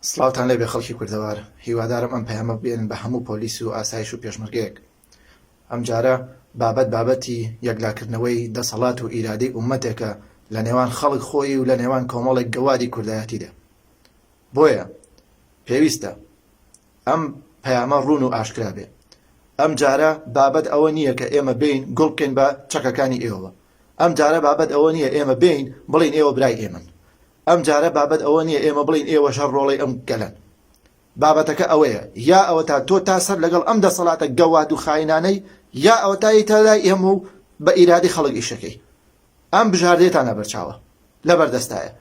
سڵاوتان لێبێ خەڵکی کوردەوار، هیوادارم ئەم پەیامە بگەیەنن بە هەموو پۆلیس و ئاسایش و پێشمەرگەیەک. ئەمجارە بابەت بابەتی یەکلاکردنەوەی دەسەڵات و ئیرادەی ئوممەتێکە لە نێوان خەڵک خۆی و لە نێوان کۆمەڵێک گەوادی کوردایەتیدا. بۆیە پێویستە ئەم پەیامە ڕوون و ئاشکرا بێ. ئەمجارە بابەت ئەوە نییە کە ئێمە بێین گوڵ بکەین بە چەکەکانی ئێوەوە. ئەمجارە بابەت ئەوە نییە ئێمە بێین بڵێین ئێوە برای ئێمەن. ئەم جارە بابەت ئەوە نییە ئێمە بڵێین ئێوەش هەر ڕۆڵەی ئەم گەلەن. بابەتەکە ئەوەیە یا ئەوەتا تۆ تا سەر لەگەڵ ئەم دەسەڵاتە گەواد و خاینانەی یا ئەوەتا یەیتە لای ئێمە و بە ئیرادەی خەڵک ئیشەکەی. ئەم بژاردەیەتان لەبەرچاوە. لەبەردەستایە.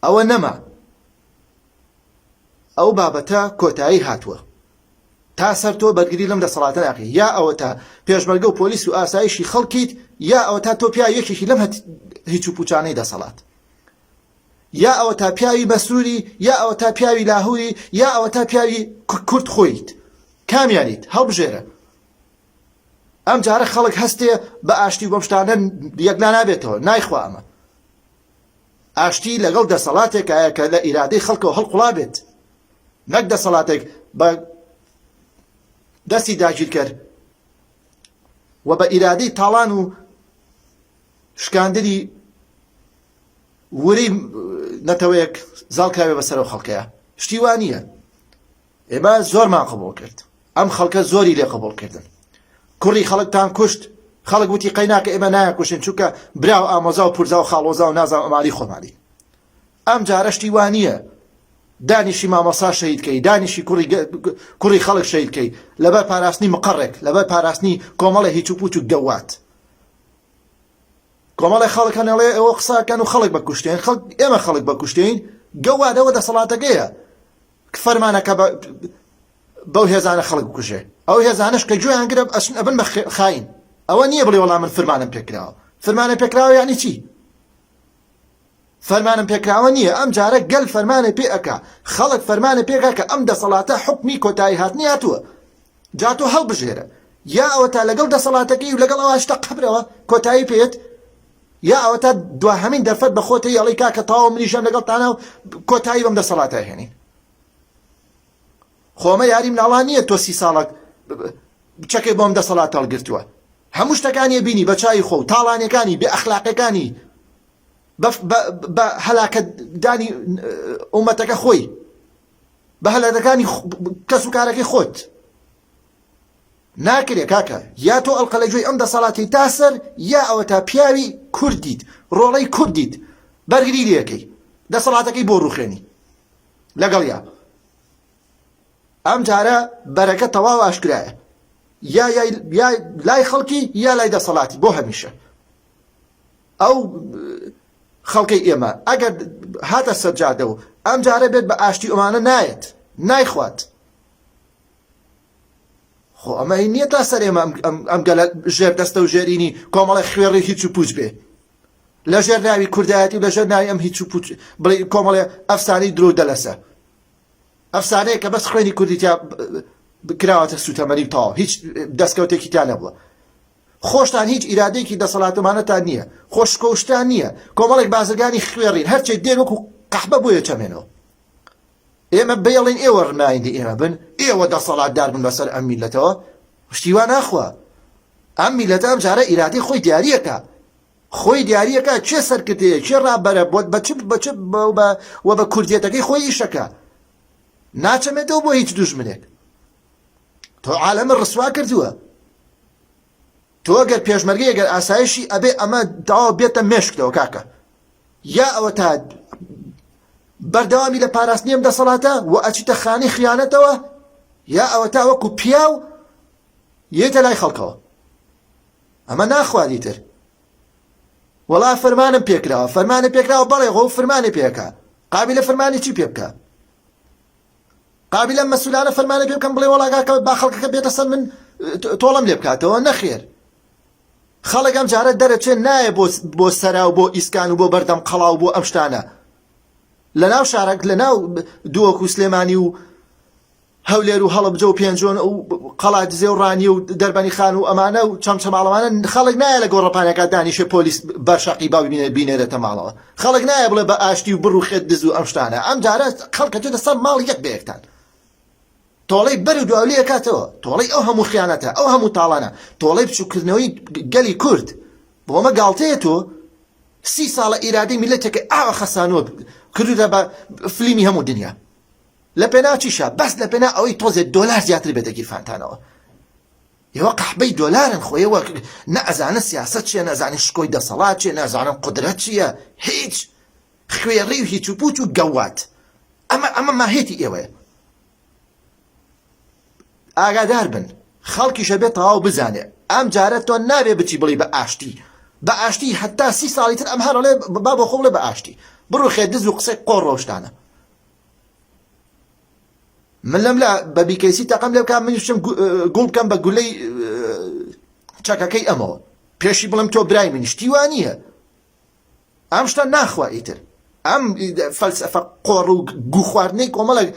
ئەوە نەما. ئەو بابەتە کۆتایی هاتووە. تا سەر تۆ بەرگری لەم دەسەڵاتە ناکەی. یا ئەوەتا پێشمەرگە و پۆلیس و ئاسایشی خەڵکیت یا ئەوەتا تۆ پیاوی یەکێکی لەم هیچ و پوچانەی دەسەڵات. یا ئەوەتا پیاوی مەسروری یا ئەوەتا پیاوی لاهوری یا ئەوەتا پیاوی کورد خۆیت کامیانیت هەڵبژێرە ئەم جارە خەڵک هەستێ بە ئاشتی و بەم شتانە یەکلا نابێتەوە نایخوا ئەمە ئاشتی لەگەڵ دەسەڵاتێکایە کە لە ئیرادەی خەڵکەوە هەڵقوڵا بێت نەک دەسەڵاتێک بە دەستی داگیرکەر و بە ئیرادەی تاڵان و شکاندنی ورەی نەتەوەیەک زاڵ کراوێ بەسەر ئەو خەڵکەیە شتی وا نییە ئێمە زۆرمان قبوڵ کرد ئەم خەڵکە زۆری لێ قبوڵ کردن کوڕی خەڵکتان کوشت خەڵک وتی قەیناکە ئێمە نایەکوشن چونکە برا و ئامۆزا و پورزا و خاڵۆزا و نازانم ئەمانی خۆمانی ئەم جارە شتی وا نییە دانیشی مامۆسا شەهید کەی دانیشی کوڕی کوڕی خەڵک شەهید کەی لەبەر پاراستنی مقەڕێک لەبەر پاراستنی کۆمەڵی هیچ و پوچ و گەوات کۆمەڵێ خەڵک هەن ئەڵێ ئێوە قسە ئەکەن و خەڵک بەکوشتێن خەڵک ئێمە خەڵک بەکوشتین گەوادەوە دەسەڵاتەکەیە فەرمانەکە بەو هێزانە خەڵک بکوژێ ئەو هێزانش کە گوێیان گرە ئەچن ئەبن بە خاین ئەوە نییە بڵێ وەڵام من فرمانم پێکراوە فرمانە پێکراوە یعنی چی فەرمانم پێکراوە نییە ئەم جارە گەل فەرمانە پێ ئەکا خەڵک فەرمانە پێکا کە ئەم دەسەڵاتە حکمی کۆتایی هاتنی هاتووە جا تۆ هەڵبژێرە یا ئەوەتا لەگەڵ دەسەڵاتەکەی و لەگەڵ ئەواشتە قەبرەوە کۆتایی پێت یا ئەوەتا دواهەمین دەرفەت بە خۆتە یاڵی کاکە تەواو منیشم لەگەڵتانە و کۆتایی بەم دەسەڵاتە هێنین خۆمە یاری مناڵان نییە تۆ سی ساڵک چەکەی بۆم دەسەڵات هەڵگرتووە هەموو شتەکانی بینی بە چای خۆ و تاڵانەکانی بێ ئەخلاقەکانی بە هەلاکەتدانی ئومەتەکە خۆی بە هەلەکانی کەس و کارەکەی خۆت ناکرێ کاکە یا تۆ ئەڵقە لە گوێی ئەم دەسەڵاتی تا سەر یا ئەوە تا پیاوی کوردیت ڕۆڵەی کوردیت بەرگری لەکەی دەسەڵاتەکەی بۆ ڕوخێنی لەگەڵ یا ئەم جارە بەرەکە تەواو ئاشکرایە یا یا لای خەڵکی یا لای دەسەڵاتی بۆ هەمیشە ئەو خەڵکەی ئێمە ئەگەر هاتە سەر جادە و ئەم جارە بێت بە ئاشتی ئەمانە نایەت نایخوات خۆ ئەمە هی نییە تا سەر ئێمە ئەم گەلە ژێر دەستە و ژێرینی کۆمەڵی خوێڕی هیچ و پوچ بێ لە ژێر ناوی کوردایەتی و لە ژێر ناوی ئەم هیچ و پوچ بڵێ کۆمەڵێ ئەفسانەی درۆ دەلەسە ئەفسانەیە کە بەس خوێنی کوردی تیا کراوەتە سوتەمەنی و تەواو هیچ دەستکەوتێکی تیا نەبووە خۆشتان هیچ ئیرادەیەکی دەسەڵاتمانەتان نییە خۆشکۆشتان نییە کۆمەڵێک بازرگانی خوێڕین هەرچێک دێن وەکو قەحبە بۆیە چەمێنەوە ئێمە بێڵین ئێوە ڕمایندی ئێمە بن ئێوە دەسەڵاتدار بن بەسەر ئەم میلەتەوە شتی وا ناخوا ئەم میلەتە ئەم جارە ئیرادەی خۆی دیاریەکە خۆی دیاریەکە کێ سەرکردەیە کێ ڕابەرە بۆت بە چ بە چ و بە کوردیەتەکەی خۆی ئیشەکە ناچەمێتەوە بۆ هیچ دوژمنێک تۆ عالەمە ڕسوا کردووە تۆ گەر پێشمەرگەیە گەر ئاسایشی ئەبێ ئەمە تەواو بێتە مێشکتەوە کاکە یا ئەوە تا بەردەوامی لە پاراستنی ئەم دەسەڵاتە و ئەچیتە خانەی خیانەتەوە یا ئەوە تا وەکو پیاو یێتە لای خەڵکەوە ئەمە ناخوادی تر وەڵا فەرمانم پێکراوە فەرمانە پێکراوە بەڵێ غۆ فرمانی پێکە قابلە فەرمانی چی پێ بکە قابیل ئەم مەسولانە فەرمانە پێ بکەم بڵێ وەڵا کاکە با خەڵکەکە بێتە سەر من تۆڵەم لێ بکاتەوە نەخێر خەڵک ئەم جارە دەرەچێ نایە بۆ بۆ سەرا و بۆ ئیسکان و بۆ بەردەم قەڵا و بۆ ئەم شتانە لە ناو شارەک لە ناو دووەک و سلێمانی و هەولێر و هەڵەبجە و پێنجۆن و قەڵادزێ و ڕانیە و دەربەنیخان و ئەمانە و چەمچەماڵەوانە خەڵک نایە لە گۆڕەپانەکە دانیشێ پۆلیس بەرشەقی باو بینێرێتە ماڵەوە خەڵک نایە بڵێ بە ئاشتی و بڕوخێت دز و ئەم شتانە ئەم جارە خەڵکە چێتە سەر ماڵ یەک بە یەکتان تۆڵەی بەر و دواولێ ئەکاتەوە تۆڵەی ئەو هەموو خیانەتە ئەو هەموو تاڵانە تۆڵەی بچووکردنەوەی گەلی کورد بۆ ئەمە گاڵتەیە تۆ سی ساڵە ئیرادەی میلەتێکە ئاوا خەسانوە کردوتە بە فلیمی هەموو دنیا لە پێناو چیشا بەس لە پێناو ئەوەی تۆزێ دۆلار زیاتر بێتە گیرفانتانەوە ئێوە قەحبەی دۆلارن خۆ ئێوە نە ئەزانن سیاسەت چیە نە ئەزانن شکۆی دەسەڵات چیە نە ئەزانن قودرەت چیە هیچ خوێڕی و هیچ و پوچ و گەواد ئەمە ئەمە ماهێتی ئێوەیە ئاگادار بن خەڵکیشە بێت تەواو بزانێ ئەم جارە تۆ نابێ بچی بڵی بە ئاشتی بە ئاشتی هەتا سی ساڵی تر ئەم هەرڵێ با بۆ خۆ بڵێ بە ئاشتی بڕوخێ دز و قسەی قۆڕ ڕۆشتانە من لەم لا بە بیکەیسی تەقەم لێ بکە منیش بچم گوڵ بکەم بە گولەی چەکەکەی ئەمەوە پێشی بڵم تۆ برای منی شتی وا نییە ئەم شتە ناخوا ئیتر ئەم فەلسەفە قۆڕ و گوخواردنەی کۆمەڵێک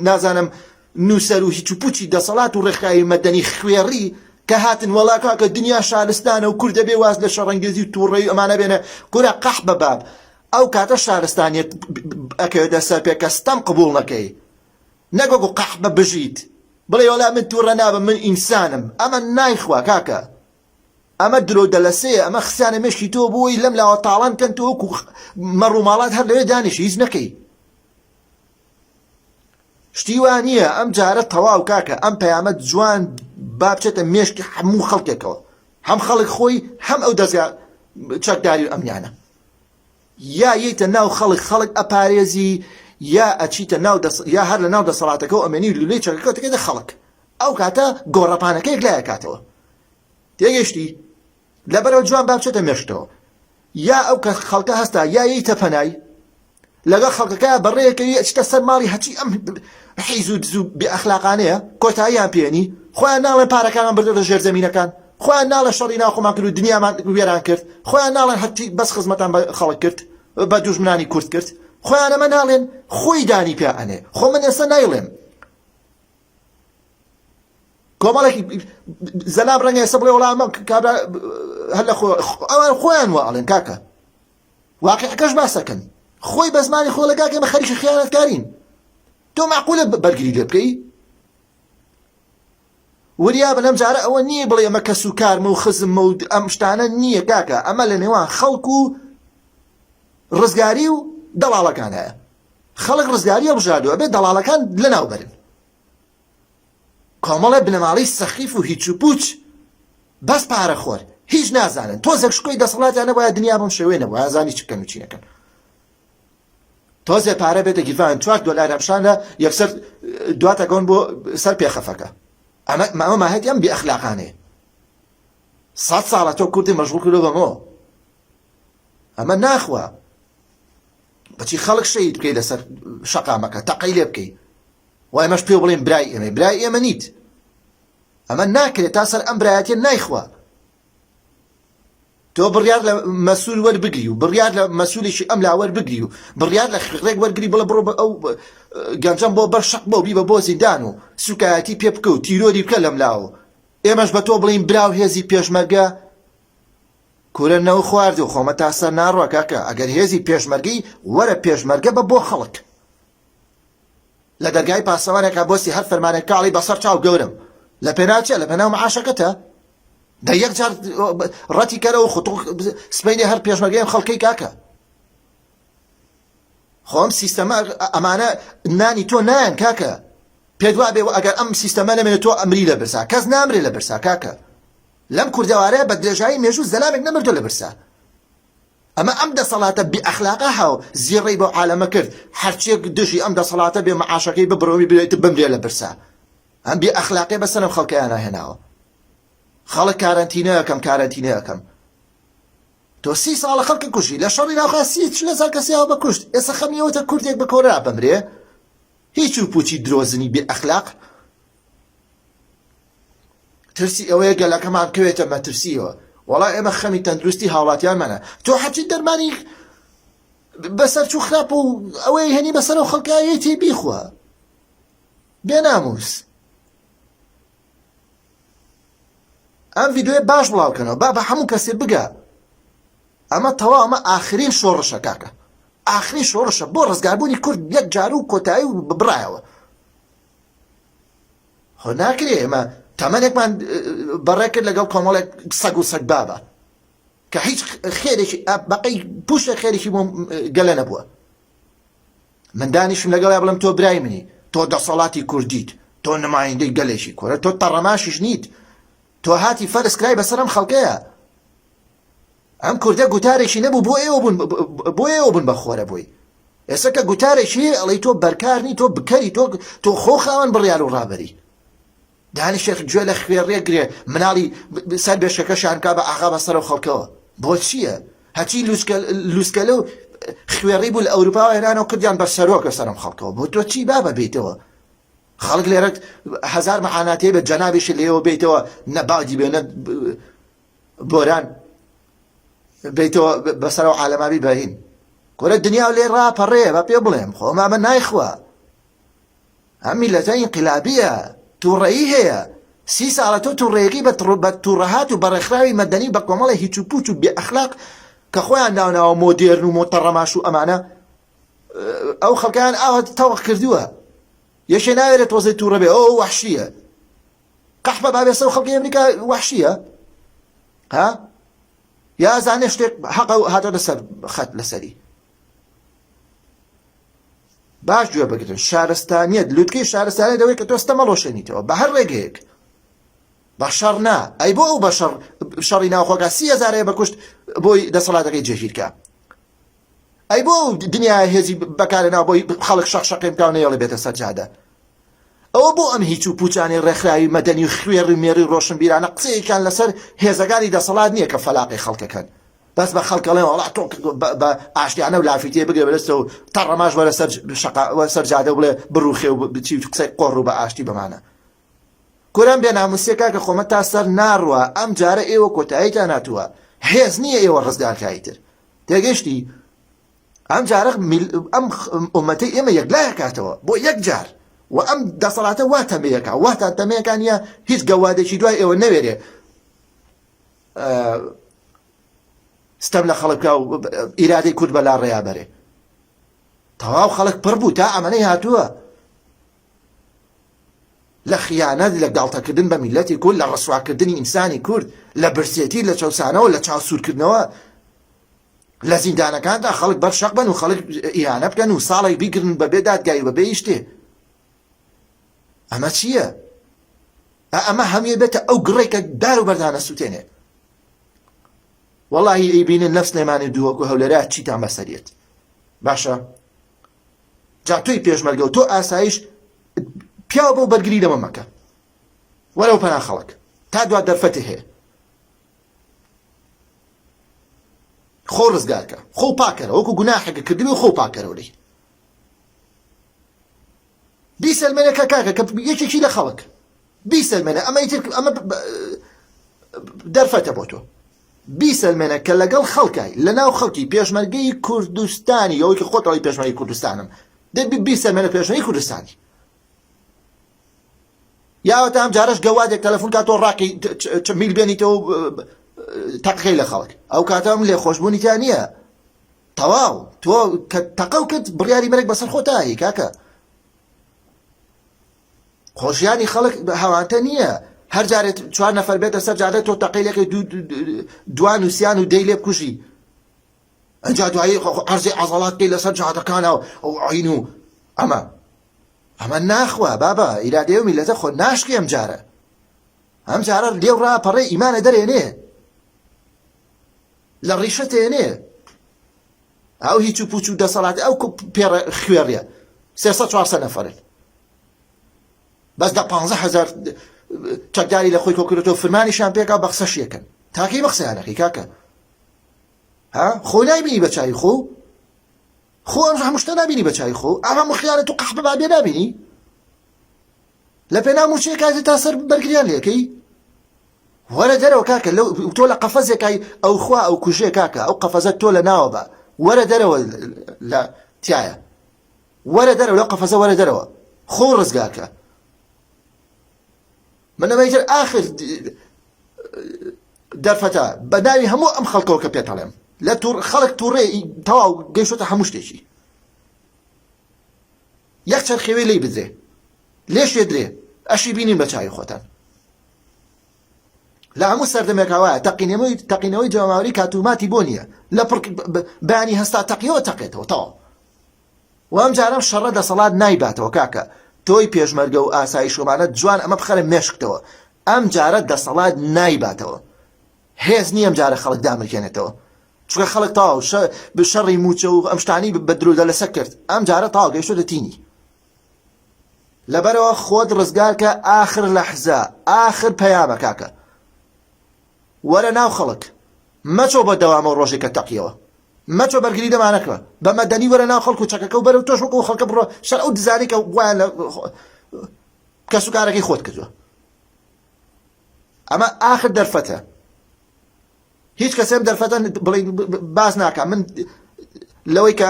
نازانم نووسەر و هیچ و پوچی دەسەڵات و ڕێکخراوی مەدەنی خوێڕی کە هاتن وەڵا کاکە دنیا شارستانە و کوردە بێ واز لە شەڕەنگێزی و تووڕەی ئەمانە بێنە کورە قەح بە باب ئەو کاتە شارستانیەت ئەکەوێتە سەر پێ کە ستەم قبوڵ نەکەی نەک وەکو قەحبە بژیت بڵێ وەڵا من توڕە نابم من ئینسانم ئەمە نایخوا کاکە ئەمە درۆ دەلەسەیە ئەمە خسیانە مێشکی تۆ بۆی لەم لاوە تاڵان کەن تۆ وەکو مەڕوماڵات هەر لەوێ دانیشی هیچ نەکەی شتی وا نییە ئەم جارە تەواو کاکە ئەم پەیامە جوان با بچێتە مێشکی هەموو خەڵکێکەوە هەم خەڵک خۆی هەم ئەو دەزگا چەکداری و ئەمنیانە یا یەیتە ناو خەڵک خەڵک ئەپارێزی یا ئەچیتە ناو دەس یا هەر لە ناو دەسەڵاتەکە و ئەمێنی لولەی چەکەکە تکێتە خەڵک ئەو کاتە گۆڕەپانەکە یەک لایەکاتەوە تێگەشتی لەبەرەوە جوان با بچێتە مێشکتەوە یا ئەو کە خەڵکە هەستا یا یەیتە پەنای لەگەڵ خەڵکەکە بەڕێکەوی ئەچیتە سەر ماڵی هەچی ئەم حیز و دز و بێ ئەخلاقانەیە کۆتاییان پێنی خۆیان ناڵێن پارەکانمان بردۆتە ژێر زەمینەکان خۆیان ناڵێن شەڕی ناوخۆمان کرد و دنیامان وێران کرد خۆیان ناڵێن هەرچی بەس خزمەتان بە خەڵک کرد بە دوژمنانی کورد کرد خۆیان ئەمە ناڵێن خۆی دانی پیا ئەنێ خۆ من ئێستا نایڵێم کۆمەڵێکی زەلام ڕەنگە ئێستا بڵێ وەڵا ئەمە کابرا هەر لە خۆ ئەوان خۆیان وا ئەڵێن کاکە واقعەکەش باسەکەن خۆی بە زمانی خۆ لە کاکە ئێمە خەریکی خیانەتکارین تۆ معقولە بەرگری لێ بکەی وریا بن ئەم جارە ئەوە نییە بڵێ ئەمە کەس و کارمە و خزممە و ئەم شتانە نییە کاکە ئەمە لە نێوان خەڵک و ڕزگاری و دەڵاڵەکان هەیە خەڵک ڕزگاری هەڵبژاردووە ئەبێ دەڵاڵەکان لەناو بەرن کۆمەڵێ بنەماڵەی سەخیف و هیچ و پوچ بەس پارە خۆر هیچ نازانن تۆزێک شکۆی دەسەڵاتیان نەبوایە دنیا بەم شێوەیە نەبوایە زانی چ بکەن و چی نەکەن تۆزێ پارە بێتە گیرفان چوار دۆلاریان پیشاندا یەکسەر دواتەکەون بۆ سەر پێخەفەکە ئەمە ئەمە ماهێتی ئەم بێ ئەخلاقانەیە سەد ساڵە تۆ کوردی مەشغوڵ کردو بەمەوە ئەمە ناخوا بەچی خەڵک شەهید بکەی لەسەر شەقامەکە تەقەی لێ بکەی وای مەش پێ بڵێن برای ئێمە برای ئێمە نیت ئەمە ناکرێت تا سەر ئەم برایەتە نایخوا تۆ بڕیار لە مەسول وەربگری و بڕیار لە مەسولێکی ئەم لا وەربگری و بڕیار لە خڕێک وەرگری بڵێ بڕۆ ئەو گەنجەم بۆ بەر شەق بۆ بیبە بۆ زیندان و سوکایەتی پێ بکە و تیرۆری بکە لەم لاوە ئێمەش بە تۆ بڵین برا و هێزی پێشمەرگە کورە نەو خوارد و خۆمە تا سەر ناڕوە کاکە ئەگەر هێزی پێشمەرگەی وەرە پێشمەرگە بە بۆ خەڵک لە دەرگای پاسەوانێکا بۆسی هەر فەرمانێک کاڵی بەسەر چاو گەورم لە پێناو چیە لە پێناو معاشەکەتە دە یەک جار ڕەتی کەرەوە خۆ تۆ سبەینێ هەر پێشمەرگەی ئەم خەڵکەی کاکە خۆم سیستەمە ئەمانە نانی تۆ نایەن کاکە پێت وابێ و ئەگەر ئەم سیستەمە نەمێنێت تۆ ئەمری لە برسا کەس نامرێ لە برسا کاکە لەم کوردەوارەیە بە درێژایی مێژوو زەلامێک نەمردۆ لە برسا ئەمە ئەم دەسەڵاتە بێ ئەخلاقە هاو زیڕەی بەو عالەمە کرد هەرچیەک دژی ئەم دەسەڵاتە بێ معاشەکەی ببڕەوی بێت بمرێ لە برسا ئەم بێ ئەخلاقی بەسەر ئەم خەڵکەیانە هێناوە خەڵک کارەنتینە ئەکەم کارەنتینە ئەکەم تۆ سی ساڵە خەڵکە کوژی لە شەڕی ناوخوا سی 40 هەزار کەسیەوە بە کوشت ئێستا خەمی ئەوەتە کوردێک بە کۆرا بمرێ هیچ و پوچی درۆزنی بێ ئەخلاق ترسی ئەوەیە گەلەکەمان بکەوێتە مەترسیەوە وەڵا ئێمە خەمی تەندروستی هاوڵاتیانمانە تۆ هەرچی دەرمانی بەسەر چوو خراپ و ئەوەی هەنی بەسەر و خەڵکایەتی بیخوا. بێ ناموس. ئەم ڤیدیۆیە باش بڵاوکەنەوە با بە هەموو کەسێ بگا ئەمە تەواو ئەمە ئاخرین شۆڕشە کاکە ئاخرین شۆڕشە بۆ ڕزگاربوونی کورد یەک جار و کۆتایی و بڕایەوە خۆ ناکرێ ئێمە تەمەنێکمان بەڕێ کرد لەگەڵ کۆمەڵێک سەگ و سەگ بابە کە هیچ خێرێکی بەقەی پوشە خێرێکی بۆ گەلە نەبووە من دانیشم لەگەڵیا بڵێم تۆ برای منی تۆ دەسەڵاتی کوردیت تۆ نمایندەی گەلێکی کورە تۆ تەڕەماشیش نیت تۆ هاتی فەرز کرای بەسەر ئەم خەڵکەیە ئەم کوردە گوتارێکی نەبوو بۆ ئێوە بوون بۆ ئێوە بوون بە خۆرە بووی ئێستا کە گوتارێکی ئەڵی تۆ بەرکار نی تۆ بکەری تۆ تۆ خۆ خاوەن بڕیار و ڕابەری دانیشێ گوێ لە خوێڕیە گرێ مناڵی سەر بێشکەکەشیان کا بە ئاغا بەسەر و خەڵکەوە بۆ چییە؟ هەچی لوسکە لوسکەلە و خوێڕی بوو لە ئەوروپاوە هێنانەوە کردیان بە سەرۆک لەسەرم خەڵکەوە بۆ تۆ چی بابە بیتەوە خەڵک لێرە هەزار مەعاناتی بە جەنابیشی لێەوە بیتەوە نە باجی بێ نە بۆران بیتەوە بەسەرەوە عالەمابی بەهین کورە دنیا لێ ڕاپەڕێ بە پێ بڵێم خۆ مامە نایخوا ئەم میللەتە ئینقلابیە، توڕەیی هەیە، سی ساڵە تۆ توڕەیەکەی بە بە توڕەهات و بە ڕێکخراوی مەدەنی و بە کۆمەڵێ هیچ و پوچ و بێ ئەخلاق کە خۆیان ناوناوە مۆدێرن و مۆتەڕەماش و ئەمانە ئەو خەڵکیان ئاوا تەوق کردووە یەکێ ناوێرێ تۆزێ توڕە بێ ئەو وەحشیە قەحپە بابێسە و خەڵکی ئەمریکا وەحشیە ها یا زانێ شتێک حەقە هاتۆتە سەر خەت لەسەری باش گوێ بگرن شارستانیەت لوتکەی شارستانیەت ئەوەیە کە تۆ ستەم هەڵوەشێنیتەوە بە هەر ڕێگەیەک بە شەڕ نا ئەی بۆ ئەو بە شەڕ شەڕی ناوخۆکە 30 هەزارەیە بەکوشت بۆی دەسەڵاتەکەی جێگیرکە ئەی بۆ دنیا هێزی بەکارە ناو بۆی خەڵک شەق شەقێن بکە و نەیەڵێ بێتە سەر جادە ئەوە بۆ ئەم هیچ و پوچانەی ڕێکخراوی مەدەنی و خوێڕی و مێڕی ڕۆشنبیرانە قسەیەکیان لەسەر هێزەکانی دەسەڵات نییە کە فەلاقی خەڵکەکەن بەس بە خەڵک ئەڵێن وەڵا تۆ بە ئاشتیانە و لافیتەیە بگرە بەدەستەوە و تەڕەماش وەرە سەر شەقا وەرە سەر جادە و بڵێ بڕوخێ و بچی و قسەی قۆڕ و بە ئاشتی بەمانە کورە ئەم بێناموسیە کاکە خۆمە تا سەر ناڕوا ئەم جارە ئێوە کۆتاییتان هاتووە هێز نییە ئێوە ڕزگارکایی تر تێگەشتی ئەم جارە ئەم ئومەتەی ئێمە یەکلایەکاتەوە بۆ یەک جار و ئەم دەسەڵاتە وا تەمەیەکە واتان تەمەیەکان نیە هیچ گەوادێکی دوای ئێوە نەوێرێ ستەم لە خەڵک بکا و ئیرادەی کورد بەلا ڕێیا بەرێ تەواو خەڵک پڕ بوو تا ئەمەنەی هاتووە لە خیانەت لە گاڵتەکردن بە میلەتی کورد لە ڕسواکردنی ئینسانی کورد لە برسێتی لە چەوسانەوە لە چاوسوورکردنەوە لە زیندانەکاندا خەڵک بەر شەق بن و خەڵک ئیهانە بکەن و ساڵێک بیگرن بەبێ دادگایی بەبێ شتێ ئەمە چییە؟ ئەمە هەمووی بێتە ئەو گڕێک کە دار و بەردانە سووتێنێ وەڵاهی ئەیبینن لەم سلێمانی و دهۆک و هەولێرە چیتان بەسەریەت باشە جا تۆی پێشمەرگە و تۆ ئاسایش پیاو بۆ بەرگری لەمە مەکە وەرەوە پەنا خەڵک تا دوا دەرفەتی هەیە خۆ ڕزگارکە خۆ پاکەرە وەکو گوناحێکە کردبێ خۆ پاکەرەوە لی بیسەلمێنە کە کاکە کە یەکێکی لە خەڵک بیسەلمێنە ئەمە ئیتر ئەمە دەرفەتە بۆ تۆ بیسەلمێنە کە لەگەڵ خەڵکای لە ناو خەڵکی پێشمەرگەی کوردستانی ئەوەی کە خۆت ئەڵێی پێشمەرگەی کوردستانم دەبی بیسەلمێنە پێشمەرگەی کوردستانی یاوەتە ئەم جارەش گەوادێک تەلەفۆن کا تۆ ڕاقی میل بێنیتەوە تەقەکەی لە خەڵک ئەو کاتە ئەم لێخۆشبوونی تیا نییە تەواو تۆ کە تەقەو کرد بڕیاری مەرگ بەسەر خۆتایی کاکە خۆشیانی خەڵک هەوانتە نییە هەر جارێت چوار نەفەر بێتە سەر جادە تۆ تەقەی لەکەی دوان و سیان و دەی لێ بکوژی ئەجا دوایی عەرزی عەزەڵات بکەی لەسەر جادەکانە و عین و ئەمە ئەمە ناخوا بابا ئیرادەی و میلەتە خۆ ناشکی ئەم جارە ئەم جارە لێو ڕاپەڕێ ئیمانە دەرێنێ لە ڕیشە تێنێ ئەو هیچ و پوچ و دەسەڵات ئەو پێڕ خوێڕیە 300 400 نەفرن بەس دە 15 هزار چەکداری لە خۆی کۆکردەوە فرمانیشان پێکا بە قسەشیەکەن تاکەی بە قسەیانەکەی کاکە ها خۆ نایبینی بە چاوی خۆ خۆ ئەم هەموو شتە نابینی بە چاوی خۆ ئەم هەموو خیانەت و قەحپە بابێ نابینی لە پێناو موچەیە کاتێ تا سەر بەرگریان لێکەی وەرە دەرەوە کاکە لەو تۆ لە قەفەزێکای ئەو خوا ئەو کوژێ کاکە ئەو قەفەزە تۆ لە ناوە بە وەرە دەرەوە لە تایە وەرە دەرەوە لەو قەفەزە وەرە دەرەوە خۆ ڕزگارکە. من ئەمە ئیتر ئاخر دەرفەتە بە ناوی هەموو ئەم خەڵکەوە کە پێت ئەڵێم لە توڕ خەڵک توڕێ تەواو گەیشتۆتە هەموو شتێکی یەک چەرخێوی لی بدرێ لێشێ درێ ئەشی بینین بە چاوی خۆتان لە هەموو سەردەمێک وایە تەقینەوەی تەقینەوەی جەماوەری کاتوماتی بۆ نییە لە پڕ بەیانی هەستا تەقیەوە تەقێتەوە تەواو و ئەم جارەم شەڕە دەسەڵات نایباتەوە کاکە تۆی پێشمەرگە و ئاسایش ومانە جوان ئەمە بخەرە مێشکتەوە ئەم جارە دەسەڵات نایباتەوە هێز نییە ئەم جارە خەڵک دامرکێنێتەوە چونکە خەڵک تەواو شەڕی موچە و ئەم شتانی بە درۆدە لەسەر کرد ئەم جارە تەواو گەیشتۆتە تینی لەبەرەوە خۆت ڕزگارکە ئاخر لەحزە ئاخر پەیامە کاکە وەرە ناو خەڵک مەچۆ بە دەوامەوە ڕۆژێک کە تەقیەوە مەچۆ بەرگری لەمانەکە بە مەدەنی وەرە ناو خەڵک و چەکەکە و بەرە و تۆش وەکو خەڵکە بڕۆ شەر ئەو دزانی کە وایان لە کەسوکارەکەی خۆت کردووە ئەمە ئاخر دەرفەتە هیچ کەسێم دەرفەتە بڵێ باس ناکە من لەوەی کە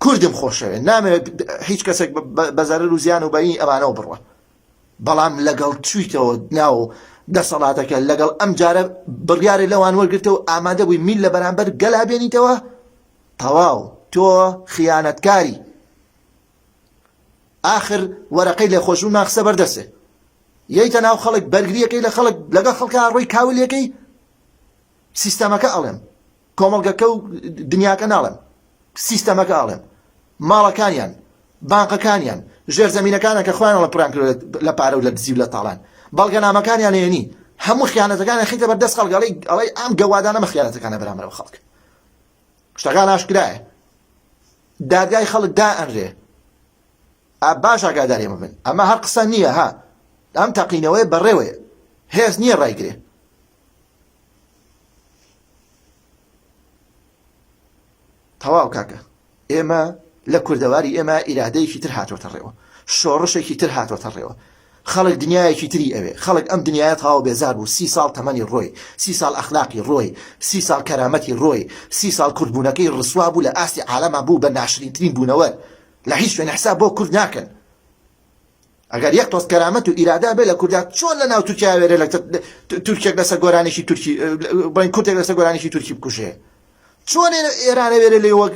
کوردم خۆشەوێ نامەوێت هیچ کەسێک بە زەرەر و زیان و بەینی ئەمانەوە بڕوە بەڵام لەگەڵ چویتەوە ناو دەسەڵاتەکە لەگەڵ ئەم جارە بڕیارێ لەوان وەرگرتەوە ئامادە بووی میل لە بەرامبەر گەلا بێنیتەوە تەواو تۆ خیانەتکاری ئاخر وەرەقەی لێخۆشبوونمان خستە بەردەسێ یەیتە ناو خەڵک بەرگریەکەی لە خەڵک لەگەڵ خەڵکا ڕۆی کاولەکەی سیستەمەکە ئەڵێم کۆمەڵگەکە و دنیاکە ناڵێم سیستەمەکە ئەڵێم ماڵەکانیان بانقەکانیان ژێرزەمینەکانە کە خۆیان ئەڵێن پڕیان کردوە لە پارە و لە دزی و لە تاڵان بەڵگەنامەکانیان هێنی هەموو خیانەتەکانیان خیتە بەردەست خەڵک ئەڵێ ئەڵێ ئەم گەوادانە مە خیانەتەکانە بەرامبەر بە خەڵک شتەکان ئاشکرایە دادگای خەڵک دائەنرێ باش ئاگادار ئێمە بن ئەمە هەر قسە نییە ها ئەم تەقینەوەی بەڕێوەیە هێز نییە ڕایگرێ تەواو کاکە ئێمە لە کوردەواری ئێمە ئیرادەیەکی تر هاتۆتە ڕێوە شۆڕشێکی تر هاتۆتە ڕێوە خەڵک دنیایەکی تری ئەوێ خەڵک ئەم دنیاە تەواو بێزار بوو سی ساڵ تەمەنی ڕۆی سی ساڵ ئەخلاقی ڕۆی سی ساڵ کەرامەتی ڕۆی سی ساڵ کوردبوونەکەی ڕسوا بوو لە ئاستی عالەما بوو بە ناشرینترین بوونەوەر لە هیچ شوێن حساب بۆ کورد ناکەن ئەگەر یەک تۆز کەرامەت و ئیرادە بێ لە کوردا چۆن لە ناو تورکیا وێرە لە تورکێک لەسەر گۆرانێکی تورکی بڵین کوردێک لەسەر گۆرانێکی تورکی بکوژێ چۆن ئێرانە وێرە لێ وەک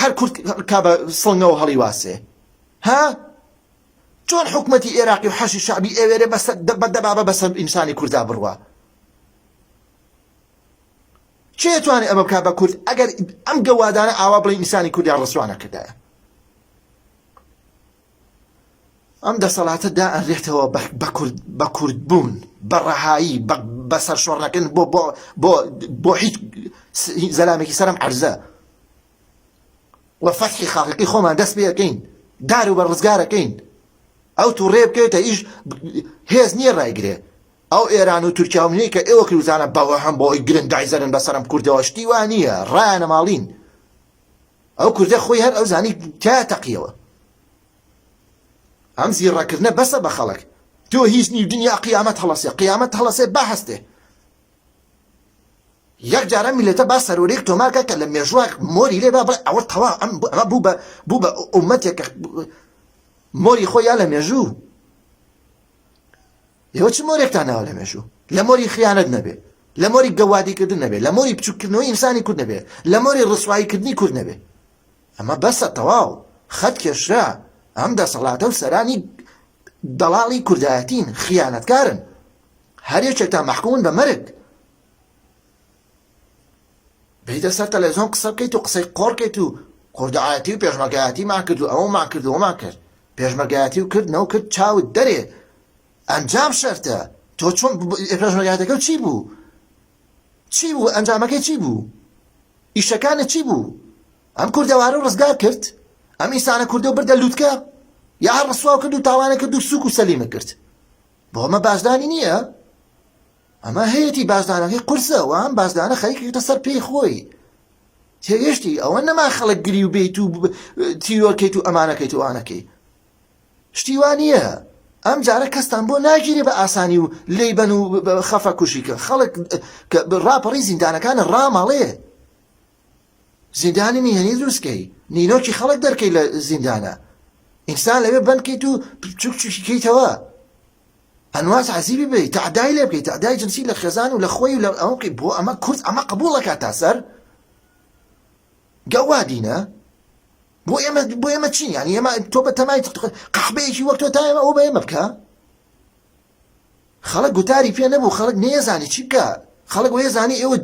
هەر کورد کا بە سڵنگەوە هەڵی واسێ ها چۆن حکومەتی ئێراقی و حەشی شعبی ئێوێرێ بە دەبابە بەسەر ئینسانی کوردا بڕوا کێ توانێت ئەمە بکات بە کورد ئەگەر ئەم گەوادانە ئاوا بڵێ ئینسانی کوردیان ڕسوا نەکردایە ئەم دەسەڵاتە دائەنرێتەوە بە کورد بوون بە ڕەهایی بە سەرشۆڕنەکردن بۆ بۆ بۆ بۆ هیچ زەلامێکی سەرم عەرزە و فەتحی خاقیقی خۆمان دەست پێەکەین دار و بە ڕزگارەکەین ئەو تووڕێ بکەوێتە ئیش هێز نییە ڕایگرێ ئەو ئێران و تورکیا و منەی کە ئێوە کروزانە بەوە هەم بۆی گرندایزەرن بەسەرم کوردەوە شتی وا نییە ڕایانە ماڵین ئەو کوردە خۆی هەر ئەو زانی تیا تەقیەوە ئەم زیڕەکردنە بەسە بە خەڵک تۆ هیچ نی دنیا قیامەت هەڵەسێ قیامەت هەڵەسێ با هەستێ یەک جارە میلەتە با سەرۆرێک تۆمارکە کە لە مێژوە مۆری لێ با بڵێ ئەوە تەوا ئەم ئەمە بوو بە بوو بە ئومەتێک مۆری خۆی یا لە مێژوو ئێوە چ مۆرێکتان ناوە لە مێژوو؟ لە مۆری خیانەت نەبێ، لە مۆری گەوادیکردن نەبێ، لە مۆری بچووککردنەوەی ئینسانی کورد نەبێ، لە مۆری ڕسواییکردنی کورد نەبێ. ئەمە بەسە تەواو، خەت کێشرا. ئەم دەسەڵاتە و سەرانی دەڵاڵی کوردایەتین، خیانەتکارن. هەر یەکێکتان مەحکومن بە مەرگ. بێیتە سەر تەلەڤزیۆن قسە بکەیت و قسەی قۆڕ کەیت و کوردایەتی و پێشمەرگایەتیمان کرد و ئەوەمان کرد و ئەومان کرد پێشمەرگایەتی و کرد نەو کرد چاوت دەرێ ئەنجام شەرتە تۆ چۆن پێشمەرگایەتەکە چی بوو چی بوو ئەنجامەکەی چی بوو ئیشەکانە چی بوو ئەم کوردەوارە ڕزگار کرد ئەم ئینسانە کوردە و بردە لوتکە یا هەر ڕسواو کرد و تاوانە کرد و سوک و سەلیمە کرد بۆ ئەمە بازدانی نییە ئەمە هەیەتی بازدانەکەی قورسە و ئەم بازدانە خەریکێتە سەر پێی خۆی تێگەشتی ئەوە نەما خەڵک گری و بیت و تیرۆرکەیت و ئەمانەکەیت و ئەوانەکەی شتی وا نییە ئەم جارە کەستان بۆ ناگیرێ بە ئاسانی و لێی بەن و خەفە کوشی کە خەڵک کە ڕاپەڕی زیندانەکانە ڕاماڵێ زیندانی نهێنی دروستکەی نینۆکی خەڵک دەرکەی لە زیندانە ئینسان لەوێ بەندکەیت و بچوک چوکیکەیتەوە. ئەنوا تەعزیبی بەی تەعدای لێ بکەی تەعدای جنسی لە خێزان و لە خۆی و لە ئەوە بکەی بۆ ئەمە کورد ئەمە قبوڵ ئەکات تا سەر گەوادینە بۆ ئێمە بۆ ئێمە چین یانی ئێمە تۆ بە تەمای قەحبەیەکی وەک تۆ تا ئێمە ئەو بە ئێمە بکە خەڵک گوتاری پێ نەبوو خەڵک نێزانی چی بکە خەڵک وێزانی ئێوە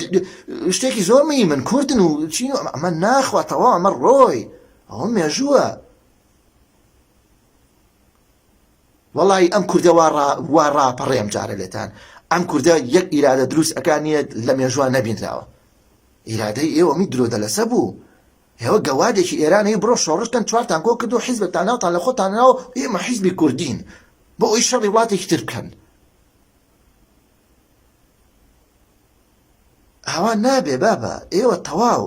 شتێکی زۆر من کوردن و چین و ئەمە ناخواتەوە ئەمە ڕۆی ئەوە مێژووە وەڵایی ئەم کوردە وا ڕا وا ڕاپەڕێ ئەم جارە لێتان ئەم کوردە یەک ئیرادە دروست ئەکا نییە لە مێژوە نەبینراوە ئیرادەی ئێوە می درۆ دەلەسە بوو ئێوە گەوادێکی ئێران هەیە بڕۆ شۆڕش کەن چوارتان کۆ کردو حیزبێکتان ناوتان لە خۆتان ناوە ئێمە حیزبی کوردین بۆ ئەوی شەڕی وڵاتێکی تر بکەن ئاوا نابێ بابە ئێوە تەواو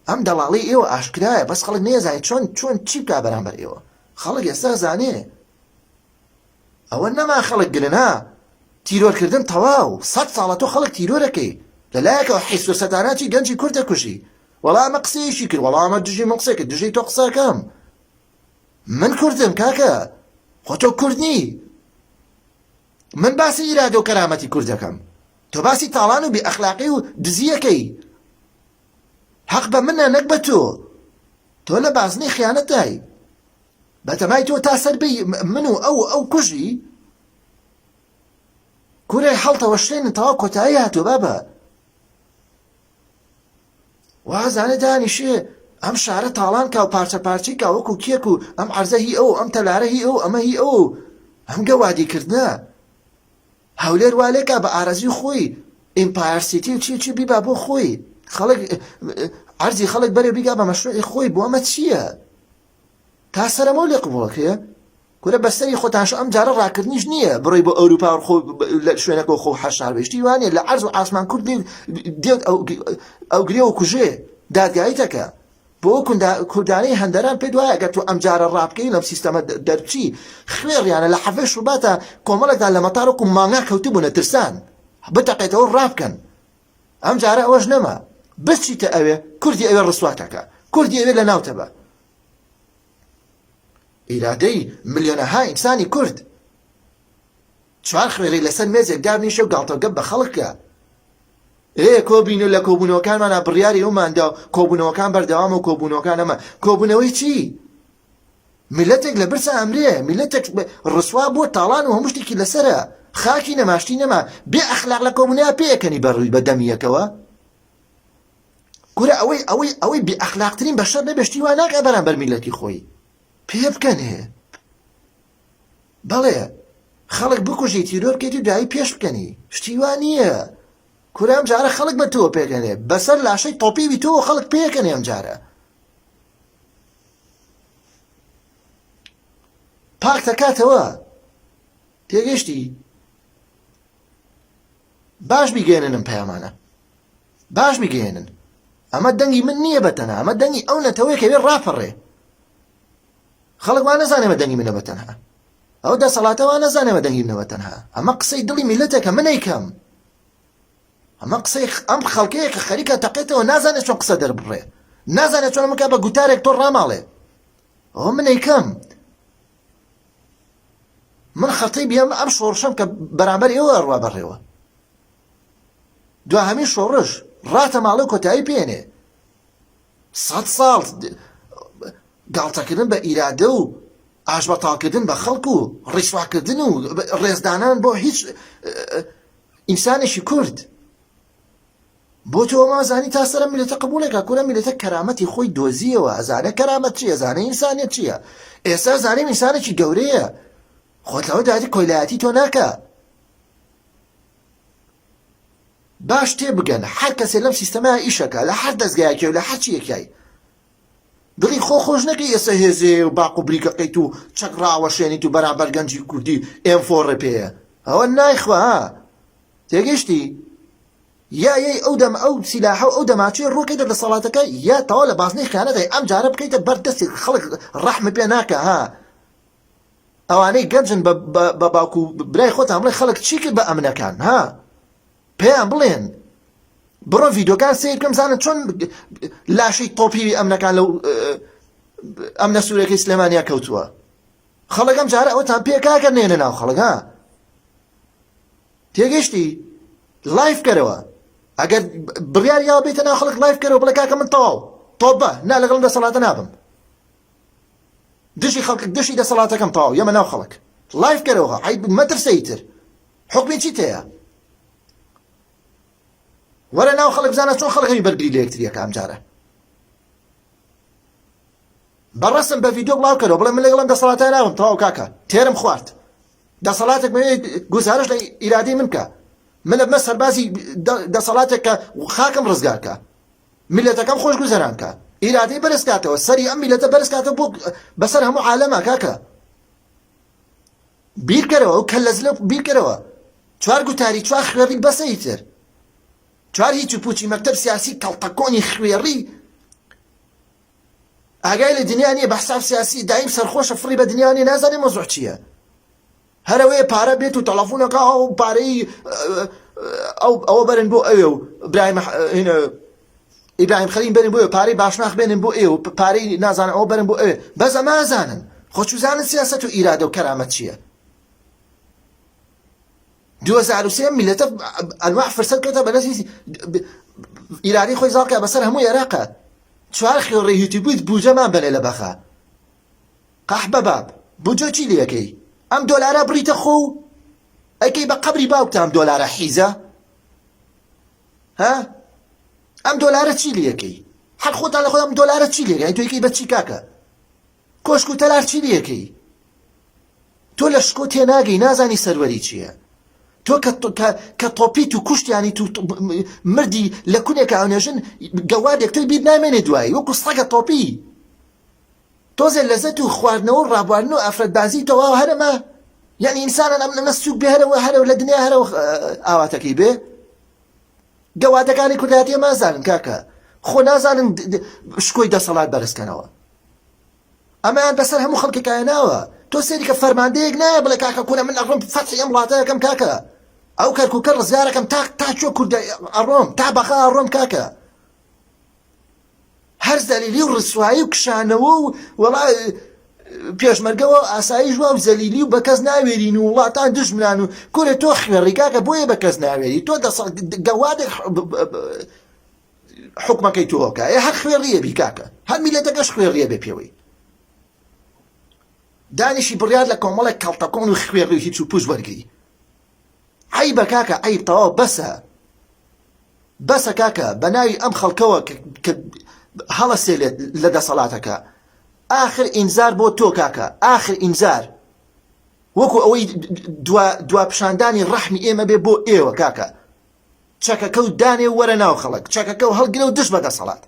ئەم دەڵاڵی ئێوە ئاشکرایە بەس خەڵک نێزانێت چۆن چۆن چی بکا بەرامبەر ئێوە خەڵک ئێستا زانێ ئەوە نەما خەڵک گرن ها تیرۆرکردن تەواو سەد ساڵە تۆ خەڵک تیرۆرەکەی لەلایەکەوە حیز و سەتاناتی گەنجی کورد دەکوژی وەڵا ئەمە قسەیەکی کرد وەڵا ئەمە دژی من قسەی کرد دژی تۆ قسەکەم من کوردم کاکە خۆ تۆ کورد نی من باسی ئیرادە و کەرامەتی کورد دەکەم تۆ باسی تاڵان و بێ ئەخلاقی و دزیەکەی حەق بە منە نەک بە تۆ تۆ لە بازنەی خیانەتای بەتەمای تۆ تا سەر بی من و ئەو ئەو کوژی کورێ هەڵتەوە شوێنن تەواو کۆتایی هاتووە بابە وازانێ دانیشێ ئەم شارە تاڵان کا و پارچە پارچەی کا وەکو کێک و ئەم عەرزە هی ئەو ئەم تەلارە هی ئەو ئەمە هی ئەو ئەم گەوادی کردنە هەولێر وا لێکا بە ئارەزوی خۆی Empire City و چی چی بیبا بۆ خۆی خەڵک عەرزی خەڵک بەرێ بیگا بە مەشروعی خۆی بۆ ئەمە چییە؟ تا سەرەمەو لێ قبوڵەکرێ؟ کورە بەسەری خۆتانش ئەم جارە ڕاکردنیش نییە بڕۆی بۆ ئەوروپا خۆ لە شوێنەکە خۆ حەشار بێ شتی وانە لە عەرز و ئاسمان کورد دێت ئەو گرێ و کوژێ دادگایی تەکە بۆ کوردانەی هەندەران پێ دوایە گەر تۆ ئەم جارە ڕابکەی لەم سیستەمە دەرچی خوێڕیانە لە حەفەی شوباتە کۆمەڵێکدا لە مەتارۆک و مانگا کەوتبوونە ترسان بتەقێتەوە ڕابکەن ئەم جارە ئەوەش نەما بچیتە ئەوێ کوردی ئەوێ ڕسواتەکە کوردی ئەوێ لە ناوتەبە ئیرادەی ملیۆنەها ئینسانی کورد چوار خوێڕی لەسەر مێزێک دابنیشە و گاڵتەوگەپ بە خەڵک کە ئێ کۆبین و لە کۆبوونەوەکانمانە بڕیاری ئەوماندا و کۆبوونەوەکان بەردەوامە و کۆبوونەوەکان ئەمە کۆبوونەوەی چی؟ میلەتێک لە برسا ئەمرێ میلەتێک ڕسوا بۆ تاڵان و هەموو شتێکی لەسرە خاکی نەماشتی نەما بێ ئەخلاق لە کۆبوونەوە پێەکەنی بەڕووی بە دەمیەکەوە کورە ئەوەی ئەوەی ئەوەی بێ ئەخلاقترین بەشەر نەبێ شتی وا ناکا بەرامبەر میلەتی خۆی پێ بکەنێ بەڵێ خەڵک بکوژی تیرۆر بکەیت و دوایی پێش بکەنی شتی وا نییە کورە ئەم جارە خەڵک بە تۆ پێکەنێ بەسەر لاشەی تۆپیوی تۆ خەڵک پێکەنێ ئەم جارە پاک دەکاتەوە تێگەشتی باش بیگەێنن پەیامانە باش بیگەیەنن ئەمە دەنگی من نییە بە تەنها ئەمە دەنگی ئەو نەتەوەیە کە وێ ڕاپەڕێ خەڵک وا نەزانێ بە دەنگی منە بە تەنها ئەو دەسەڵاتە وا نەزانێ بە دەنگی منە بە تەنها ئەمە قسەی دڵی میلەتێکە من ئەیکەم ئەمە قسەی ئەم خەڵکەیە کە خەریکە تەقێتەوە نازانێت چۆن قسە دەربڕێ نازانێت چۆن بکە بە گوتارێک تۆ ڕاماڵێ ئەوە من ئەیکەم من خەتەی بیم ئەم شۆڕشەم کە بەرامبەر ئێوە ئەڕوا بەڕێوە دواهەمین شۆڕش ڕاتە ماڵێ و کۆتایی پێنێ سەد ساڵ گاڵتەکردن بە ئیرادە و ئاشبەتاڵکردن بە خەڵک و ڕیسواکردن و ڕێزدانان بۆ هیچ ئینسانێکی کورد بۆ تۆ مازانی تا سەر میلەتە قبولێکە کورە میلەتە کەرامەتی خۆی دۆزیەوە ئەزانە کەرامەت چیە زانە ئینسانیت چییە ئێستا زانیم ئینسانێکی گەورەیە خۆت لەوە دادی کۆیلایەتی تۆ ناکە باش تێبگەن هەر کەسێ لەم سیستەمە ئیشەکە لە هەر دەزگایەکی و لە هەرچی یەکای دڵی خۆ خۆش نەکەی ئێستا هێزێ و باق و بریکەکەیت و چەک ڕاوەشێنیت و بەرامبەر گەنجی کوردی ئێم فۆڕێ پێیە ئەوە نایخوا ها تێگەشتی یا یەی ئەو دەم ئەو سیلاحە و ئەو دەماچەی ڕۆکەیتە دەسەڵاتەکە یا تەواو لە بازنەی خیانەتای ئەم جارە بکەیتە بەر دەستی خەڵک ڕەحمت پێ ناکە ها ئەوانەی گەنجن بە باوک و برای خۆتان بڵێ خەڵک چی کرد بە ئەمنەکان ها پێیان بڵێن بڕۆ ڤیدۆکان سیر بکەم زانن چۆن لاشەی تۆپیوی ئەمنەکان لەو ئەمنە سوورەکەی سلێمانیا کەوتووە خەڵک ئەم جارە ئەوەتان پێ کاکە نێنە ناو خەڵک ها. تێگەشتی live کەرەوە ئەگەر بڕیار یاوە بێتە ناو خەڵک live کەرەوە بڵێ کاکە من تەواو تۆبە نا لەگەڵم دەسەڵاتە نابم دژی خەڵک دژی دەسەڵاتەکەم تەواو یەمە ناو خەڵک live کەرەوە عیب مەترسە ئیتر حکمی چی تەیە وەرە ناو خەڵک بزانە چۆن خەڵک هەمی بەرگری لە یەکتریەکە ئەمجارە بەڕەسم بە ڤیدیۆ بڵاو کەرەوە بڵێ من لەگەڵم دەسەڵاتە نابم تەواو کاکە تێرم خوارد دەسەڵاتێک گوزارش لە ئیرادەی من بکە من ئەبمە سەربازی دەسەڵاتێک کە خاکم ڕزگار کە میلەتەکەم خۆش گوزەران کە ئیرادەی بەرز کاتەوە سەری ئەم میلەتە بەرز کاتەوە بۆ بەسەر هەموو عالەمە کاکە بیرکەرەوە و کەلەزلە بیرکەرەوە چوار گوتاری چوار خوێڕی بەسە ئیتر چوار هیچ و پوچی مەکتەب سیاسی کەڵتەکۆنی خوێڕی ئاگای لە دنیا نییە بە حساب سیاسی دایم سەرخۆشە فڕی بە دنیا نیە نازانێ مەزوع چییە هەرەوەیە پارە بێت و تەلەفونەکە ئەو پارەی ئەو ئەوە بەرن بۆ ئەوێ و برایم ئیبراهیم خەلین بەرن بۆ پارەی باشناخ بێنن بۆ ئێ و پارەی نازانە ئەوە بەرن بۆ ئەوێ بەس ئەمازانن خۆ چوزانن سیاست و ئیرادە و کەرامەت چییە 2003 میلەتە ئەنواع فرسەت کەوتە بەدەستی ئیرادەی خۆی زاڵکە بەسەر هەموو عێراقە چوار خێڕی هیتیبویت بوجەمان بەنێ لە بەغا قەحبە باب بوجە چی لەکەی ئەم دۆلارە بڕیتە خۆ و ئەکەی بە قەبری باوکتە ئەم دۆلارە حیزە ها ئەم دۆلارە چی لەکەی هەر خۆتان لە خۆ ئەم دۆلارە چی لەکەی تۆیکەی بە چی کاکە کۆشک و تەلار چی لەکەی تۆ لە شکۆ تێناگەی نازانی سەروەری چییە تۆ کە تۆپیت و کوشتیانی تو مردی لە کونێکا ئەنێژن گەوادێک تۆی بیر نامێنێ دوایی وەکو سەگە تۆپی تۆزێ لەزەت و خواردنەوە و ڕابواردن و ئافرەتبازی تەواو هەرەمە یعنی ئینسانان ئەم لەمە سوک بێ هەرەوە هەرەوە لە دنیا هەرەوە ئاواتەکەی بێ گەوادەکانی کوردایەتی مازانن کاکە خۆ نازانن شکۆی دەسەڵات بەرزکەنەوە ئەمەیان بەسەر هەموو خەڵکێکا هێناوە تۆ سەیری کە فەرماندەیەک نایە بڵێ کاکە کورە من ئەڕۆم فەتحی ئەم وڵاتە ئەکەم کاکە ئەو کەرکوکە ڕزگارەکەم تا تا کوێ کوردە ئەڕۆم تا بەغا ئەڕۆم کاکە هەر زەلیلی و ڕسوایی و کشانەوە و وەڵا پێشمەرگەوە ئاسایش وا و زەلیلی و بەکەس ناوێرین و وڵاتان دژمنان و کورە تۆ خوێڕی کاکە بۆیە بەکەس ناوێری تۆ دەسەڵ گەوادێک حوکمەکەی تۆ کە ئێ هەر خوێڕیە بی کاکە هەر میلەتەکەش خوێڕیە بێ پێوەی دانیشی بڕیار لە کۆمەڵێک کەڵتەکۆن و خوێڕی و هیچ و پوچ وەرگری عیبە کاکە عیب تەواو بەسە بەسە کاکە بە ناوی ئەم خەڵکەوە کە هەڵەسێلێت لە دەسەڵاتەکە ئاخر ئینزار بۆ تۆ کاکە ئاخر ئینزار وەکو ئەوەی دوا پیشاندانی ڕەحمی ئێمە بێ بۆ ئێوە کاکە چەکەکە و دانێ و وەرە ناو خەڵک چەکەکە و هەڵگرە و دژ بە دەسەڵات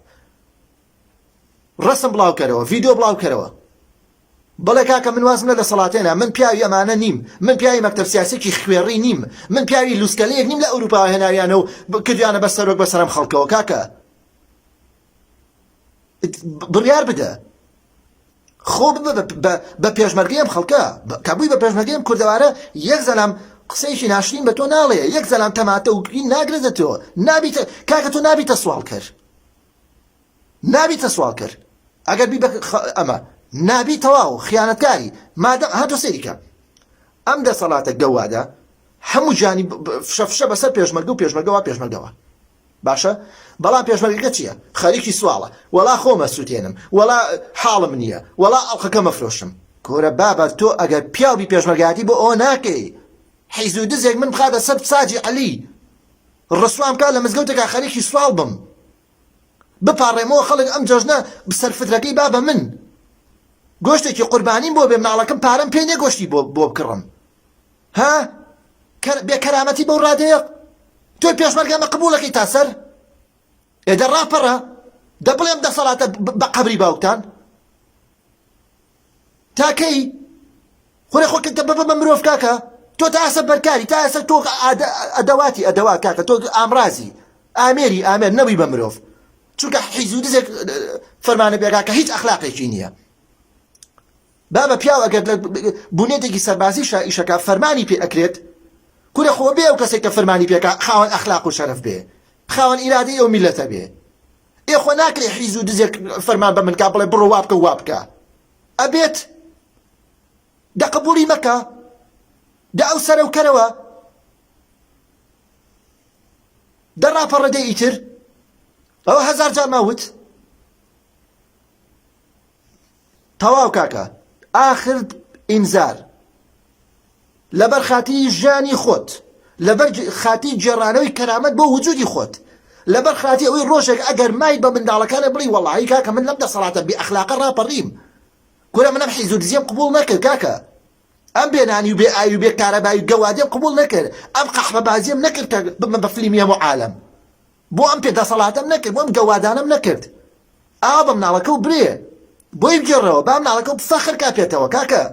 ڕسم بڵاوکەرەوە ڤیدیۆ بڵاوکەرەوە بڵێ کاکە من وازم لە دەسەڵاتێنا من پیاوی ئەمانە نیم من پیاوی مەکتەب سیاسێکی خوێڕی نیم من پیاوی لوسکەلەیەک نیم لە ئەوروپا هێناویانە و کردیانە بە سەرۆک بەسەرم خەڵکەوە کاکە بڕیار بدە خۆ ببە بە پێشمەرگەی ئەم خەڵکە کە بووی بە پێشمەرگەی ئەم کوردەوارە یەک زەلام قسەیەکی ناشرین بە تۆ ناڵێ یەک زەلام تەماتە و ناگرێتە تۆ نابیتە کاکە تۆ نابیتە سواڵکەر نابیتە سواڵکەر ئەگەر بی بە ئەمە نابی تەواو خیانەتکاری مادەم هاتۆ سەیریکە ئەم دەسەڵاتە گەوادە هەموو جانی فشە فشە بەسەر پێشمەرگە و پێشمەرگەوە پێشمەرگەوە باشە بەڵام پێشمەرگەکە چیە خەریکی سواڵە وەڵا خۆم ئەسوتێنم وەڵا حاڵم نیە وەڵا ئەڵقەکەم ئەفرۆشم کورە بابە تۆ ئەگەر پیاو بی پێشمەرگایەتی بۆ ئەوە ناکەی حیز و دزێک من بخاتە سەر ساجی عەلی ڕسوام کا لە مزگەوتێکا خەریکی سواڵ بم بپاڕێمەوە خەڵک ئەم جەژنە سەرفترەکەی با بە من گۆشتێکی قوربانیم بۆ بێ مناڵەکەم پارەم پێ نیە گۆشتی بۆ بۆ بکڕم ها بێ کەرامەتی بەو ڕادەیە تۆی پێشمەرگە ئەمە قبوڵەکەی تا سەر ئێ دە ڕاپەڕە دە بڵێم دەسەڵاتە بە قەبری باوکتان تا کەی خۆێ خۆ کە بە بە مرۆڤ کاکە تۆ تا ئاسە بەرکاری تا ئاسە تۆ ئەدەواتی ئەدەوا کاکە تۆ ئامرازی ئامێری ئامێر نەبووی بە مرۆڤ چونکە حیز و دزێک فەرمانە بێگا کە هیچ ئەخلاقێکی نییە بابە پیاو ئەگەر لە بونێتێکی سەربازیشا ئیشەکا فەرمانی پێ ئەکرێت کورە خۆ بێ ئەو کەسێک کە فەرمانی پێکا خاوەن ئەخلاق و شەرەف بێ خاوەن ئیرادەی ئەو میلەتە بێ ئێ خۆ ناکرێ حیز و دزێک فەرمان بە من کا بڵێ بڕۆ وا بکە وا بکە ئەبێت دە قبوڵی مەکە دە ئەو سەرەو کەرەوە. دە ڕاپەڕە دەی ئیتر ئەوە هەزار جارمان وت. تەواو کاکە ئاخر ئینزار لەبەر خاتری ژیانی خۆت لەبەر خاتری گێڕانەوەی کەرامەت بۆ وجودی خۆت لەبەر خاتی ئەوەی ڕۆژێک ئەگەر مای بە منداڵەکانە بڵی وەڵی کاکە من لەم دەسەڵاتە بێ ئەخلاقە ڕاپەڕیم کورە من ئەم حیز و دزیەم قبوڵ نەکرد کاکە ئەم بێنانی و بێ ئاوی و بێ کارەبای و گەوادیم قبوڵ نەکرد ئەم قەحپەبازیم نەکرد کە ببمە بە فلیمی هەموو عالەم بۆ ئەم پێ دەسەڵاتەم نەکرد بۆ ئەم گەوادانەم نەکرد ئاوا بە مناڵەکە و برێ بۆی بگێڕەوە با مناڵەکە و فەخر کا پێتەوە کاکە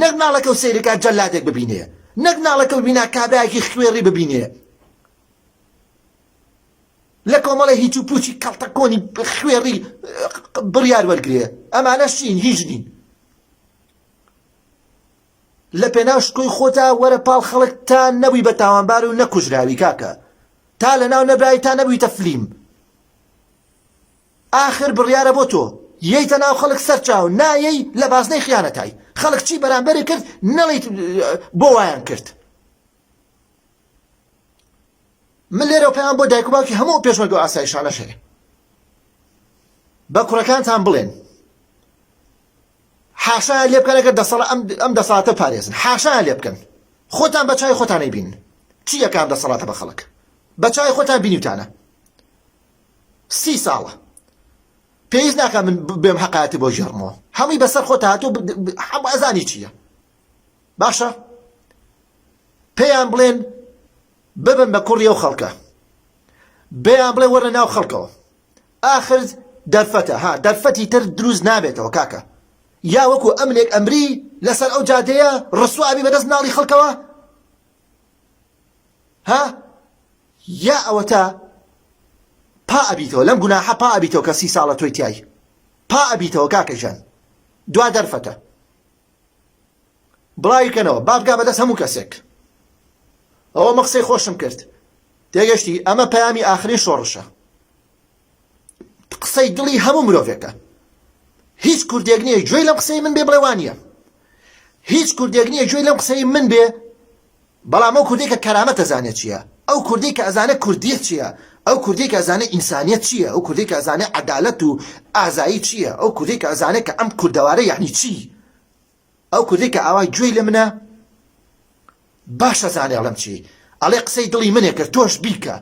نەک مناڵەکە و سەیرکات جەلادێک ببینێ نەک مناڵەکە و بینا کابرایەکی خوێڕی ببینێ لە کۆمەڵی هیچ و پوچی کەڵتە کۆنی خوێڕی بڕیار وەرگێ ئەمانەش چین هیچ نین لە پێناو شکۆی خۆتا وەرە پاڵ خەڵک تا نەبووی بە تاوانبار و نەکوژراوی کاکە تا لەناو نەبرای تا نەبوویتە فلیم ئاخر بڕیارە بۆ تۆ یەیتە ناو خەڵک سەرچاو نایەی لە بازنەی خیانەتای خەڵک چی بەرامبەری کرد نەڵیت بۆ وایان کرد من لێرەوە پەیام بۆ دایک و باوکی هەموو ئەو پێشمەرگە و ئاسایشانەش هەیە بە کوڕەکانتان بڵێن حاشایان لێ بکەن ئەگەر دەسەڵا ئەم ئەم دەسەڵاتە پارێزن حاشایان لێ بکەن خۆتان بە چای خۆتان ئەیبین چی ئەکا ئەم دەسەڵاتە بە خەڵک بە چای خۆتان بینیوتانە سی ساڵە پێویست ناکە من بێم حەقایەتی بۆ ژێڕمەوە هەمووی بەسەر خۆت هاتوو هەموو ئەزانی چییە باشە پێیان بڵێن ببن بە کوڕی ئەو خەڵکە بێیان بڵێ وەرە ناو خەڵکەوە ئاخر دەرفەتە ها دەرفەتی تر دروست نابێتەوە کاکە یا وەکو ئەمنێک ئەمری لەسەر ئەو جادەیە ڕسوا ئەبی بەدەست مناڵی خەڵکەوە ها یا ئەوەتا پا ئەبیتەوە لەم گوناحە پا ئەبیتەوە کە سی ساڵە تۆی تای پا ئەبیتەوە کاکە ژیان دوا دەرفەتە بڵاوی کەنەوە با بگا بەدەست هەموو کەسێک ئەوە مە قسەی خۆشم کرد تێگەشتی ئەمە پەیامی ئاخرین شۆڕشە قسەی دڵی هەموو مرۆڤێکە هیچ کوردێک نییە گوێی لەم قسەی من بێ بڵێ وانە هیچ کوردێک نییە گوێی لەم قسەی من بێ بەڵام ئەو کوردێک کە کەرامەت ئەزانێت چییە ئەو کوردی کە ئەزانێت کوردیت چییە ئەو کوردی کە ئەزانێت ئینسانیت چییە ئەو کوردی کە ئەزانێت عەدالەت و ئازایی چییە ئەو کوردی کە ئەزانێت کە ئەم کوردەوارە یعنی چی ئەو کوردەی کە ئاوا گوێی لە منە باش ئەزانێ ئەڵێم چی ئەڵێ قسەی دڵی منێ کرد تۆش بیکە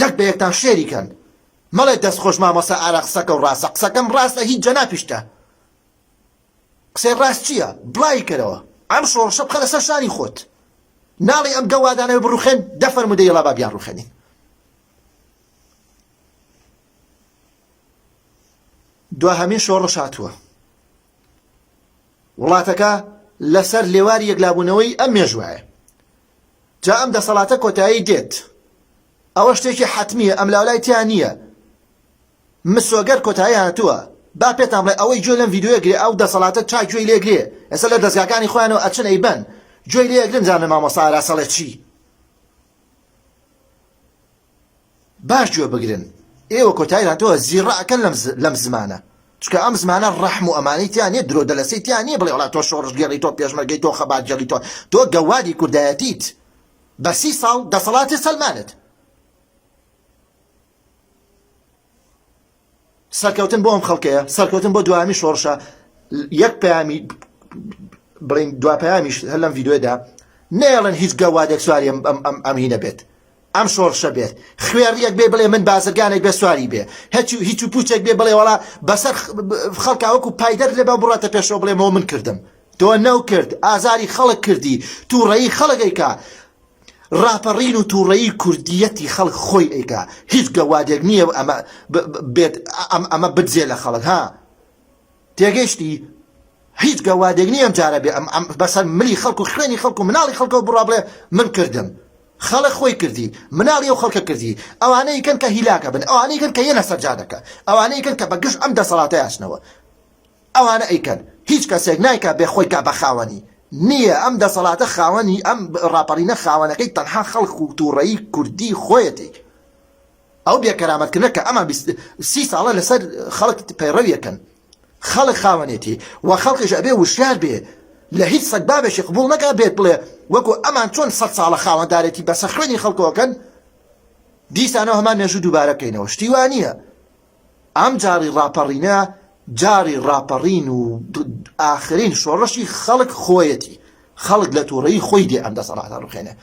یەک بە یەکتان شێری کەن مەڵێ دەست خۆش مامۆستا ئارا قسەکە و ڕاستە قسەکەم ڕاستە هیچ جەناپیشتە قسەی ڕاست چییە بڵاوی کەرەوە ئەم شۆڕشە بخە لەسەر شانی خۆت ناڵی ئەم گەوادانەوە بڕوخێن دە فەرموو دەی یەڵا با بیان ڕوخێنین دواهەمین شۆڕش هاتووە وڵاتەکە لەسەر لێواری یەکلابوونەوەی ئەم مێژوایە. جا ئەم دەسەڵاتە کۆتایی دێت. ئەوە شتێکی حەتمییە، ئەملاولای تیا نییە. مسۆگەر کۆتایی هاتووە. با پێتان بڵێ ئەوەی گوێ لەم ڤیدیۆیە گرێ ئەو دەسەڵاتە چاک گوێی لێ گرێ. ئێستا لە دەزگاکانی خۆیانەوە ئەچن ئەیبەن. گوێی لێ ئەگرن زانن مامۆستا ئاراس ئەڵێ چی. باش گوێ بگرن ئێوە کۆتایی هاتووە زیڕە ئەکەن لەم لەم زمانە چونکە ئەم زمانە ڕەحم و ئەمانەی تیا نییە درۆ دەلەسەی تیا نییە بڵێ وڵا تۆ شۆڕشگێڕی تۆ پێشمەرگەی تۆ خەباتگێڕی تۆ تۆ گەوادی کوردایەتیت بە سی ساڵ دەسەڵاتی سەلمانت سەرکەوتن بۆ ئەم خەڵکەیە، سەرکەوتن بۆ دوایەمین شۆڕشە، یەک پەیامی بڵین دوا پەیامیش هەر لەم ڤیدیۆدا نەیەڵن هیچ گەوادێک سواری ئەم ئەم ئەم هینە بێت ئەم شۆڕشە بێت خوێڕیەک بێ بڵێ من بازرگانێک بێ سواری بێ هەچ هیچ و پوچێک بێ بڵێ وڵا بەسەر خەڵکا وەکو پایدەر لێ بە بڕاتە پێشەوە بڵێمەوە من کردم تۆ نەو کرد ئازاری خەڵک کردی تووڕەیی خەڵک ئەیکا ڕاپەڕین و توڕەیی کوردیەتی خەڵک خۆی ئەیکا هیچ گەوادێک نییە ئەمە بێت ئەمە بدزێ لە خەڵک ها تێگەیشتی هیچ گەوادێک نییە ئەم جارە بێ ئەم بەسەر ملی خەڵک و خوێنی خەڵک و مناڵی خەڵکەوە بڕا بڵێ من کردم خەڵک خۆی کردی مناڵی ئەو خەڵکە کردی ئەوانەی کەن کە هیلاکە بن ئەوانەی کەن کە یەنە سەر جادەکە ئەوانەی کەن کە بە گشت ئەم دەسەڵاتە یاچنەوە ئەوانە ئەیکەن هیچ کەسێک نایکا بێ خۆی کا بە خاوەنی نییە ئەم دەسەڵاتە خاوەنی ئەم ڕاپەڕینە خاوەنەکەی تەنها خەڵک و توڕەیی کوردی خۆیەتی ئەو بێکەرامەتکردنە کە ئەمان سی ساڵە لەسەر خەڵک پەیڕەویەکەن خەڵک خاوەنێتی و خەڵکیش ئەبێ وشیار بێ لە هیچ سەگبابێکی قبوڵ نەکا بێت بڵێ وەکو ئەمان چۆن سە ساڵە خاوەندارێتی بەسەر خوێنی خەڵکەوەکەن. دیسانەوە هەمان مێژوو دووبارە بکەینەوە شتی وا نییە ئەم جاڕی ڕاپەڕینە جاڕی ڕاپەڕین و ئاخرین شۆڕشی خەڵک خۆیەتی خەڵک لە تووڕەیی خۆی دێ ئەم دەسەڵاتە ڕوخێنێ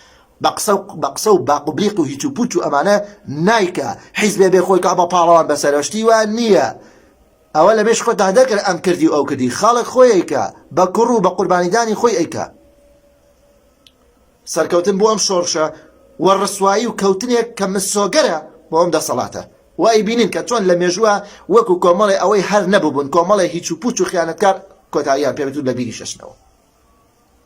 بە قسە و بە قسە و باق و بریق و هیچ و پوچ و ئەمانە نایکا حیزبێ بێ خۆی کا بە پاڵەوان بەسەرەوە شتی وا نییە ئەوە لە مێشک خۆتان دەرکەن ئەم کردی و ئەو کردی خەڵک خۆی ئەیکا بە کوڕ و بە قوربانیدانی خۆی ئەیکا سەرکەوتن بۆ ئەم شۆڕشە و ڕسوایی و کەوتنێک کە مسۆگەرە بۆ ئەم دەسەڵاتە و ئەیبینین کە چۆن لە مێژووە وەکو کۆمەڵێ ئەوەی هەر نەبووبوون کۆمەڵێ هیچ و پوچ و خیانەتکار کۆتاییان پێ بێت و لە بیریش ئەچنەوە.